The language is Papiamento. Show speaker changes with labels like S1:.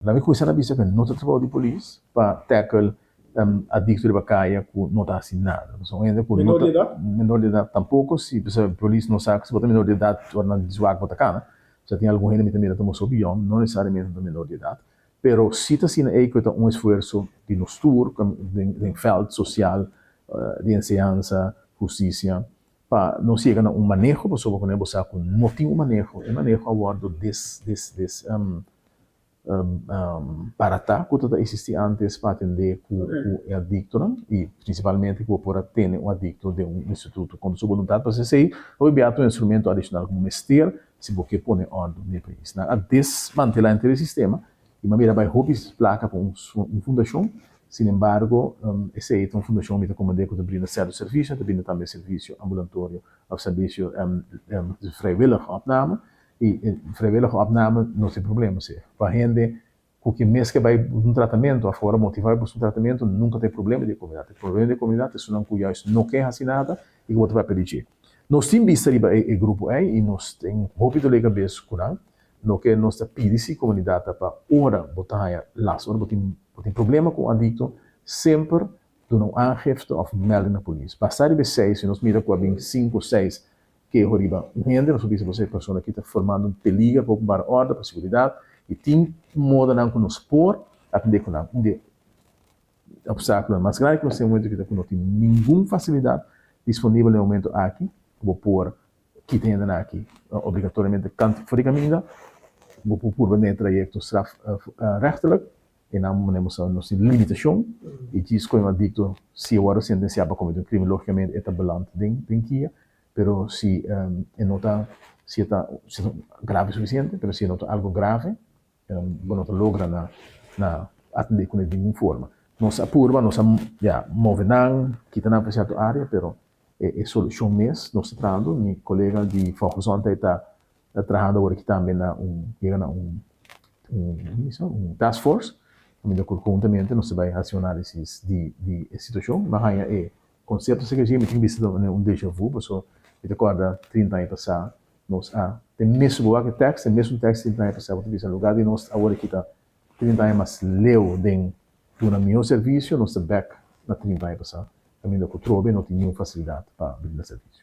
S1: Laga mi kuminsá na bisa ku no ta trabou di polis pa tackle adikto riba kaya ku no ta hasi nada. Pasobra un hende ku no ta.
S2: Menor di edat?
S1: Menor di edat tampoko. Si pasobra polis no sa si bo ta menor di edat ora nan zwak bo ta kana. Pasobra tin algun hende mi ta mira ta mustra hopi yòn, no nesesariamente nan ta menor di edat. Pero si ta asina ei ku e ta un esfuerso di nos tur den vèlt sosial di enseñansa, hustisia, pa nos yega na un maneho pasobra ku bo sa ku no tin un maneho. E maneho a wòrdu des des des baratá ku ta existí antes pa atendé ku e adiktonan i prinsipalmente ku bo por a tene un adikto den un instituto kontra su boluntat. Pasobra esei hopi bia ta un instrumento adishonal ku bo mester si bo ke pone òrdu den e pais. Nan a desmantelá henter e sistema i mi a mira bai hopi plaka pa un fundashon, sinembargo esei ta un fundashon mi ta komprendé ku ta brinda sèrto servisio, ta brinda tambe servisio ambulantorio òf servisio vrijwillige opname. I e vrijwillige opname no tin problema si. Pa hende ku ke mes ke bai un tratamentu òf ora motivá bai buska un tratamentu nunka ta e problema di e komunidat. E problema di e komunidat ta esunnan ku juist no ke hasi nada i ku bo ta papia di dje. Nos tin bista riba e grupo ei i nos tin hopi dolé kabes ku nan. Loke nos ta pidi si komunidat ta pa ora bo ta haña last, ora bo tin bo tin problema ku un adikto semper duna un aangifte òf melding na polis. Basta riba esei si nos mira ku a bin sinku, seis Keho riba un hende, nos por bisa boso e persona aki ta formando un peliger pa openbare orde, pa seguridat, i tin modanan ku nos por atendé ku nan. Un di e opstákulonan mas grandi ku nos tin e momento aki ta ku no tin ningun fasilidat disponibel na e momento aki ku bo por kita e hendenan aki obligatoriamente kant for di kaminda. Bo por purba den e trayekto strafrechtelijk, e nan manera bo sa nos tin limitashon i djis ku e un adikto si e wòrdu sentensiá pa kometé un krimen lógikamente e ta beland den kia. Pero si e no ta, si e ta, si ta grave sufisiente, pero si e no ta algo grave, bo no ta logra na na atendé kuné di ningun forma. Nos a purba, nos a ya move nan, kita nan pa sierto área, pero e e solushon mes nos ta trahando. Mi kolega di Volksgezondheid ta trahando awor aki tambe na un yega na un un un task force, kaminda ku konhuntamente nos ta bai hasi un análisis di di e situashon. Bo a haña e Konsepto esaki mi tin bista ta un deja vu paso mi ta kòrda 30 aña pasá nos a den mesun bo wak e tèks den mesun tèks 30 aña pasá bo ta bisa lugar di nos awor aki ta 30 aña mas leu den duna mihó servisio nos ta bèk na 30 aña pasá kaminda ku trobe no tin niun fasilidat pa brinda servisio.